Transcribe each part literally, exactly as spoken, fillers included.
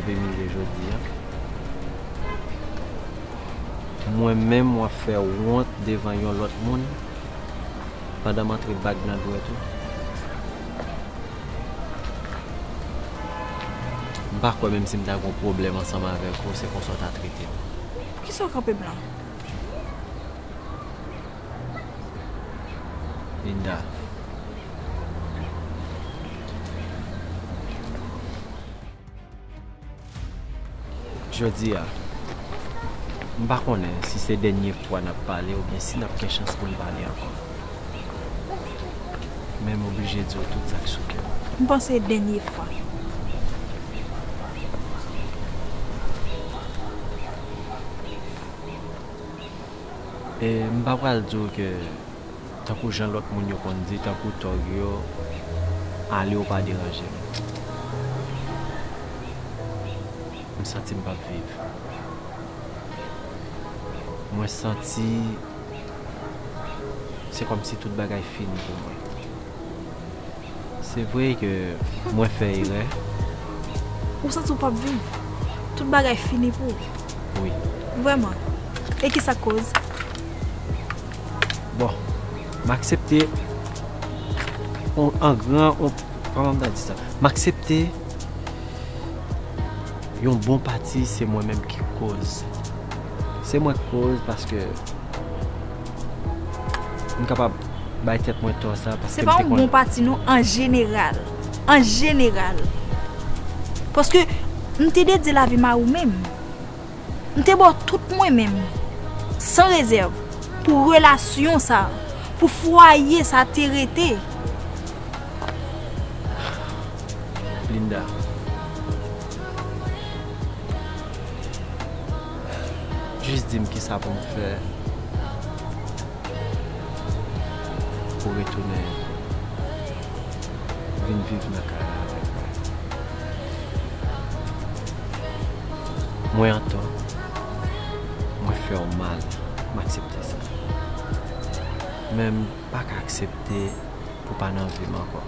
Vini jodi a. Mwen menm w ap fè wont devan yon lòt moun pandan m antre bag nan dwèt ou. M pa kwè menm si m ta gen yon pwoblèm ansanm avèk ou, se konsa w ta trete m. Poukisa w kanpe m la? Linda. Jodi a, m pa konnen si se dènye fwa n ap pale oubyen si n ap gen chans pou n pale ankò. Men m oblije di w tout sa k sou kè m. M panse se dènye fwa. E m pa pral di w ke, tankou jan lòt moun yo konn di, tankou tòg yo, ale w pa deranje m. M santi m p ap viv. Mwen santi se kòmsi tout bagay fini pou mwen. Se vre ke mwen fè erè. Ou santi w p ap viv? Tout bagay fini pou ou? Wi. Vrèman? E kisa k koz? Bon, m aksepte on, an gran, on, kòman m ta di sa? M aksepte yon bon pati se mwen menm ki koz. Se mwen k koz paske m kapab bay tèt mwen tò sa paske m te konn. Se pa yon bon pati non, an jeneral. An jeneral. Paske m te dedye lavi m a ou menm. M te ba w tout mwen menm, san rezèv, pou relasyon sa, pou fwaye sa te rete. Linda, jis di m kisa pou m fè pou retounen vin viv nan kay la avèk mwen. Mwen antò, mwen fè w mal, m aksepte sa. Men m pa ka aksepte pou w pa nan vi m ankò.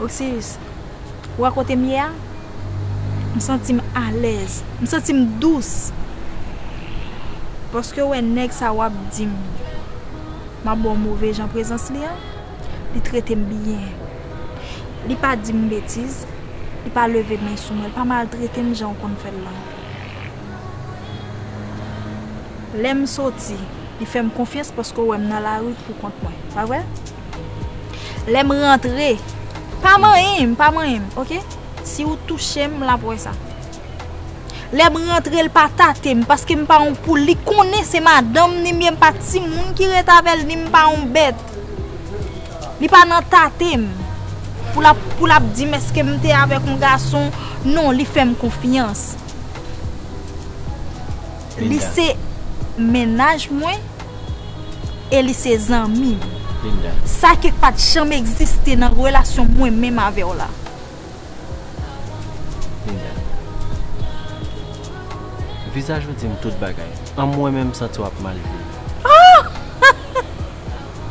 Oksiris, ou wè kote m ye a? M santi m alèz, m santi m dous. Paske w wè nèg sa w ap di m, m ap ba w move jan prezans li an, li trete m byen. Li pa di m betiz, li pa leve men sou mwen, li pa maltrete m jan w konn fè l lan. Lè m soti, li fè m konfyans paske w wè m nan lari pou kont mwen, pa vre? Lè m rantre, pa manyen m, pa manyen m, oke? Si w touche m, l ap wè sa. Lè m rantre, l pa tate m, paske m pa yon poul. Li konnen se madanm ni m ye, m pa timoun ki ret avè l, ni m pa yon bèt. Li pa nan tate m. Pou l ap, pou l ap di m èske m te avèk yon gason. Non, li fè m konfyans. Li Linda. Se mennaj mwen e li se zanmi m. Linda. Sa ki pa t janm egziste nan relasyon mwen menm avè w la. Linda. Vizaj ou di m tout bagay. An mwen menm m santi w ap mal viv. Ah!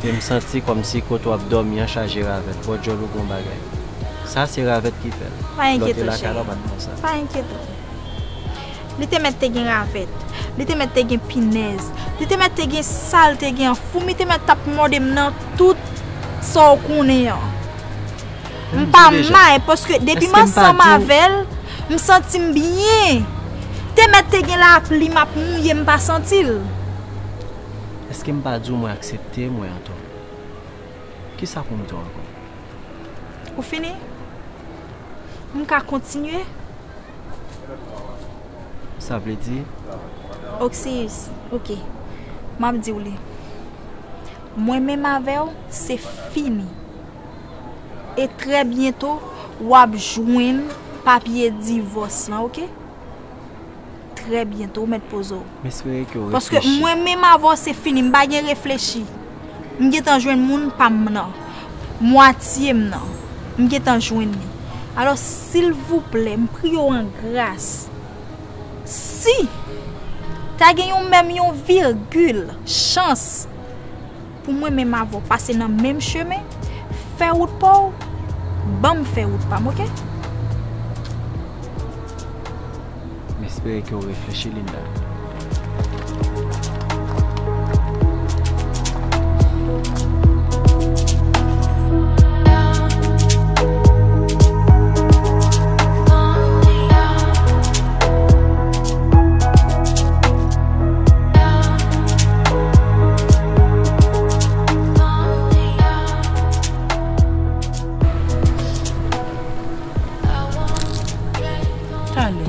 E m santi kòmsi kote w ap dòmi an chaje ravèt. Bò djòl ou gon bagay. Sa se ravèt ki fè l. Pa enkyete w, cheri. Lòt te lakay la, w pa t konsa. Pa enkyete w. Li te mèt te gen ravèt. Li te mèt te gen pinèz. Li te mèt te gen sa l te gen an foum. Li te mèt t ap mòde m nan tout sa w konnen an. M pa may, paske depi m ansanm avè l, m santi m byen. Te mèt te gen lapli, m ap mouye, m pa santi l. Èske m pa di w mwen aksepte, mwen antò? Kisa pou m di w ankò? Ou fini? M ka kontinye? Sa vle di? Oksiyis, oke. M ap di w li. Mwen menm avè w, se fini. E trè byento, w ap jwenn papye divòs lan, oke? Trè byento, ou mèt poze w. M espere ke w reflechi. Paske mwen menm avè w, se fini. M pa gen reflechi. M gentan jwenn moun pa m nan. Mwatye m nan. M gentan jwenn li. Alò, silvouplè, m priye w an gras. Si ta gen yon menm yon vigil chans pou mwen menm avè w pase nan menm chemen, Fè wout pa w, ban m fè wout pa m, oke? M espere ke w reflechi, Linda. Talè.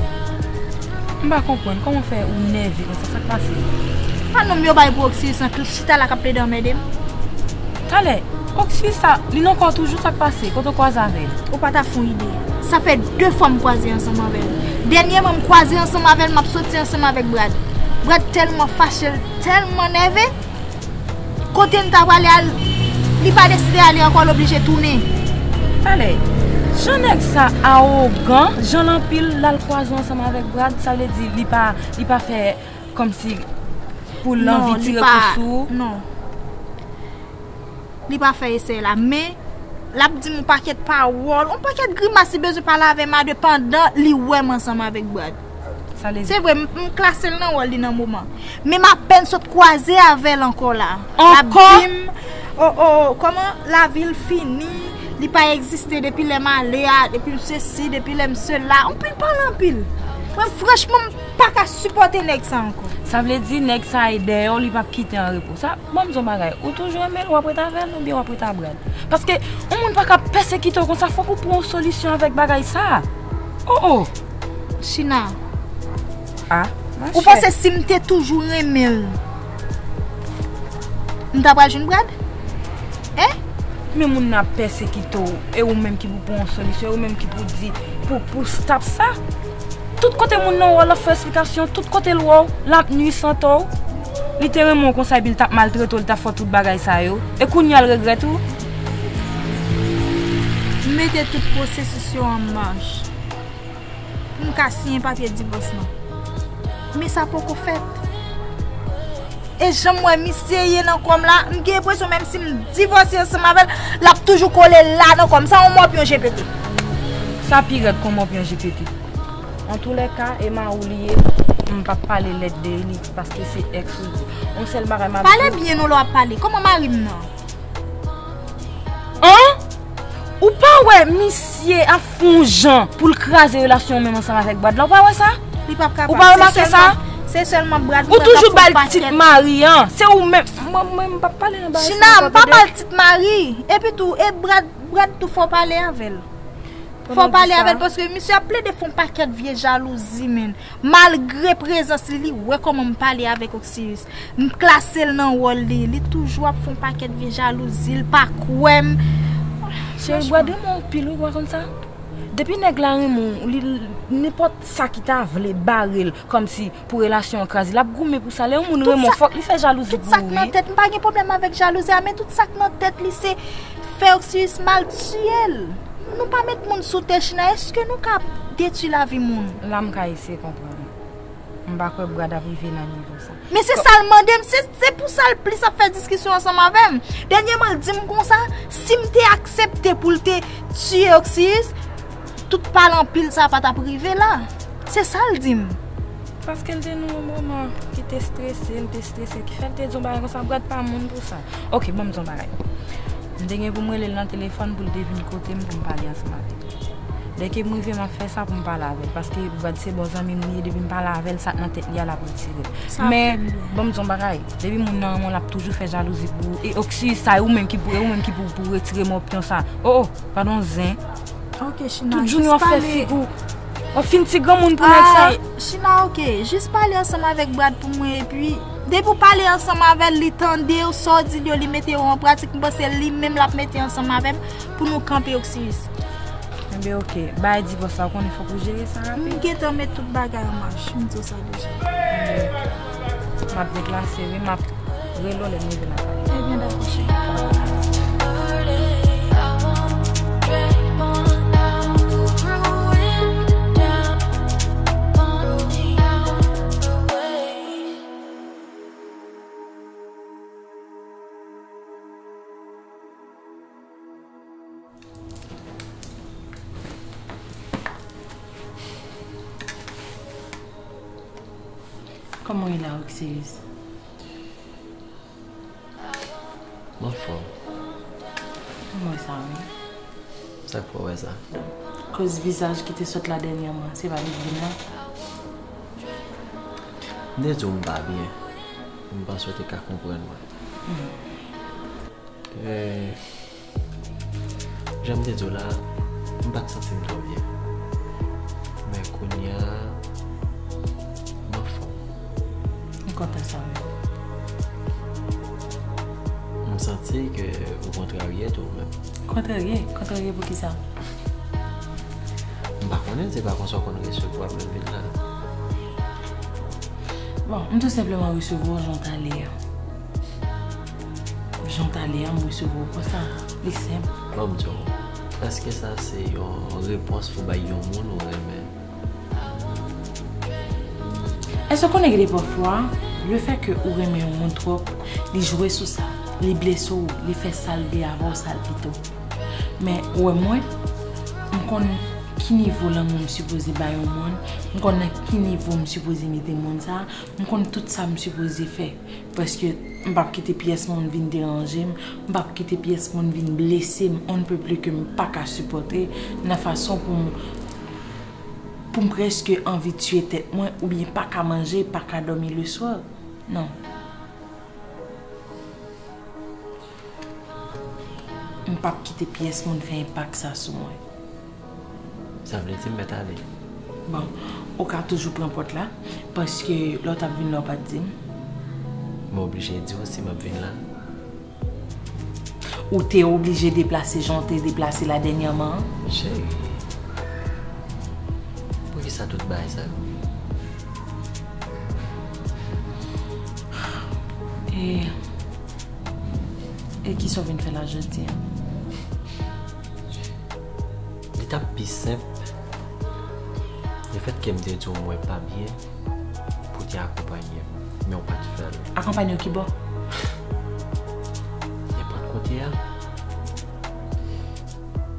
M pa konprann kòman fè ou nève konsa, sa k pase? Pa nonm yo bay pou Oksiris lan ki chita la k ap plede anmède m. Talè, Oksiris sa, li nan kò w toujou, sa k pase? Kote w kwaze avè l? Ou pa ta fè yon ide. Sa fè de fwa m kwaze ansanm avè l. Dènyèman, m kwaze ansanm avè l, m ap soti ansanm avèk Brad. Brad tèlman fache, l tèlman nève. Kote n ta prale a, li pa deside ale ankò, l oblije tounen. Talè, jan nèg sa awogan, jan l anpil, l al kwaze w ansanm avèk Brad, sa vle di li pa, li pa fè kòmsi pou l anvi tire kou sou ou? Non. Li pa fè esèy la, men l ap di m yon pakèt pawòl, yon pakèt grimas, li bezwen pale avè m a de pandan li wè m ansanm avèk Brad. Sa vle di? Se vre, m, m klase l nan wòl li nan moman. Men m apèn sot kwaze avè l ankò la. L ap di m, o, o, o, kòman lavi l fini, li pa egziste depi lè m ale a, depi m sesi, depi lè m sela. Anpil pale anpil. Mwen, franchman, m pa ka sipòte nèg sa ankò. Sa vle di nèg sa e dèyè w, li p ap kite an repo. Sa, ban m di w yon bagay, ou toujou renmen l, w ap ret avè l oubyen w ap ret a Brad? Paske yon moun pa ka pèsekite w konsa, fòk ou pran yon solisyon avèk bagay sa. O, o! China. Ah, ou panse si m te toujou renmen l, m ta pral jwenn Brad? Hein? Men moun nan ap pèsekite w, e ou menm ki pou pran yon solisyon, e ou menm ki pou di, pou, pou stop sa. Tout kote moun nan wè w, l ap fè esplikasyon, tout kote l wè w, l ap nwi sante w. Li te renmen w konsa, epi l t ap maltrete w, li t ap fè w tout bagay sa yo. E kounye a l regrèt ou? M mete tout pwosesis yo an mach pou m ka siyen papye divòs lan. Men sa poko fèt. E jan m wè misye ye nan kò m la, m gen enpresyon menm si m divòse ansanm avè l, l ap toujou kole la nan kò m. Sa yon mòpyon G P T. Sa pi rèd kon mòpyon G P T. Antoulèka, e mari w li ye, m p ap pale lèd de li, paske se èks ou li. Yon sèl bagay m ap di w. Pale byen non lè w ap pale. Kòman mari m nan? An? Ou pa wè misye ap fè yon jan pou l kraze relasyon w menm ansanm avèk Brad la? Ou pa wè sa? Li p ap kapab. Ou pa remake sa? Se sèlman Brad. Ou toujou ba l tit mari an. Se ou menm. Mwen, mwen, m p ap pale nan bagay sa ankò. China, m pa ba l tit mari. Epi tou, e Brad, Brad tou fò pale avè l. Fò pale avè l paske misye ap plede fè yon pakèt vye jalouzi, menn. Malgre prezans li, li wè kòman m pale avèk Oksiris. M klase l nan wòl li. Li toujou ap fè yon pakèt vye jalouzi, l pa kwè m. Cheri, Brad renmen w anpil wi, ou pa konn sa? Depi nèg la renmen w, li, nenpòt sa ki ta vle bare l, kòmsi pou relasyon an kraze, l ap goumen pou sa. Lè yon moun renmen w, fòk li fè jalouzi pou ou wi. Tout sa k nan tèt, m pa gen pwoblèm avèk jalouzi a, men tout sa k nan tèt li se fè Oksiris mal, tiye l. Nou pa met moun sou tè, China, èske nou ka detwi lavi moun? La m ka eseye konprann ou. M pa kwè Brad ap rive nan nivo sa. Men se sa l mande m, se, se pou sa l plis ap fè diskisyon ansanm avè m. Dènyèman, l di m konsa, si m te aksepte pou l te tiye Oksiris, tout pale anpil sa pa t ap rive la. Se sa l di m. Paske l te nan yon moman ki te strese, l te strese, ki fè l te di yon bagay konsa, Brad pa moun pou sa. Oke, ban m di yon bagay. M te gen pou m rele l nan telefòn pou l te vin kote m pou m pale ansanm avè l. Dèke m rive, m ap fè sa pou m pale avè l, paske Brad se bon zanmi m li ye, depi m pale avè l, sa k nan tèt li a, l ap retire l. Men, ban m di yon bagay, depi moun nan renmen w, l ap toujou fè jalouzi pou ou, e Oksiris sa, e ou menm ki pou, e ou menm ki pou, pou retire mòpyon sa. O, o, padon zen. Ok, China, tout jounen w ap fè figi w. W ap fin ti granmoun pou nèg sa. Ay, China, ok, jis pale ansanm avèk Brad pou mwen, epi depi w pale ansanm avè l, li tande w, sa w di l yo, li mete yo an pratik, m panse li menm l ap mete ansanm avè m pou nou kanpe Oksiris. Enben, ok, bay divòs la, w konnen fòk ou jere sa rapid. M gentan met tout bagay an mach, m di w sa deja. Enben, ok. M ap deplase, wi, m ap rele w lè m rive nan kay. Ebyen, dakò, cheri. Kòman w ye la, Oxeus? M anfòm. M wè sa, wi. Sa k fè w wè sa? Koz vizaj ki te sot la dènyèman, se pa li k vin la? M te di w m pa byen. M panse w te ka konprann mwen. Eh, jan m te di w la, m pa t santi m twò byen. Men kounye a, m anfòm. M kontan sa menm. M santi ke ou kontrarye tou menm. Kontrarye? Kontrarye pou ki sa? M pa konnen, se pa konsa w konn resevwa m lè m vin la. Bon, m tou senpleman resevwa w jan w t ale a. Jan w t ale a, m resevwa w konsa. Li senp. Ban m di w, èske sa se yon repons pou bay yon moun ou renmen? Èske w konnen gen de pafwa, lefètke ou renmen yon moun twòp, li jwe sou sa, li blese w, li fè sa l vle avè w, sa l pito. Men, ou wè mwen, m konn ki nivo lanmou m sipoze bay yon moun, m konn nan ki nivo m sipoze mete moun sa, m konn tout sa m sipoze fè. Paske m p ap kite pyès moun vin deranje m, m p ap kite pyès moun vin blese m, on ne peut plus ke m pa ka sipòte, nan fason pou m, pou m prèske anvi tiye tèt mwen, oubyen pa ka manje, pa ka dòmi leswa. Non. M p ap kite pyès moun fè enpak sa sou mwen. Sa vle di m mèt ale? Bon, ou ka toujou pran pòt la, paske lè w t ap vin la, ou pa t di m. M oblije di w si m ap vin la? Ou te oblije deplase jan w te deplase la dènyèman an? Cheri, poukisa tout bagay sa yo? E, e kisa w vin fè la jodi a? Li t ap pi senp, lefètke m te di w mwen pa byen, pou w te akonpanye m, men w pa t fè l. Akonpanye w ki bò? Nenpòt kote a.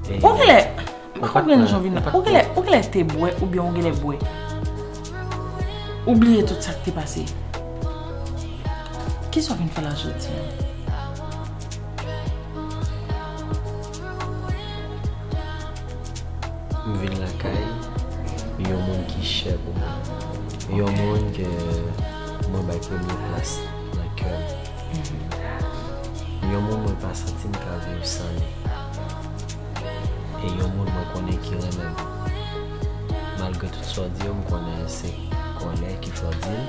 E, ou genlè, m pa konprann jan w vin la. Ou genlè, ou genlè te bwè oubyen ou genlè bwè. Ou bliye tout sa k te pase. Kisa w vin fè la jodi a? M vin lakay yon moun ki chè pou mwen. Yon moun ke mwen bay premye plas nan kè m. Yon moun mwen pa santi m ka viv san li. E yon moun mwen konnen ki renmen m. Malgre tout sa w di yo, m konnen se kòlè ki fè w di l.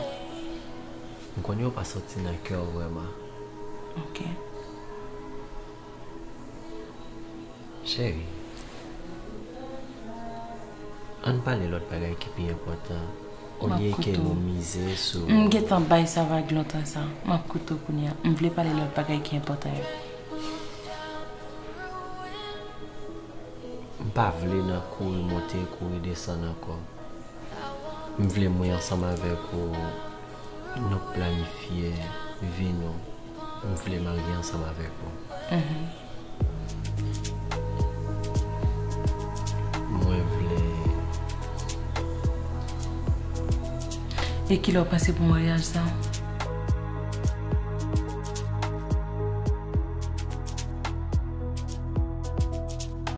M konnen w pa soti nan kè w vrèman. Ok. Cheri, ann pale lòt bagay ki pi enpòtan, olye ke nou mize sou... M gentan bay sa vag lontan sa. M ap koute w kounye a. M vle pale lòt bagay ki enpòtan yo. M pa vle nan kouri monte, kouri desann ankò. M vle mwen ansanm avèk ou, nou planifye vi nou. M vle marye ansanm avèk ou. Mhm. Mwen vle. E kilè w panse pou maryaj sa?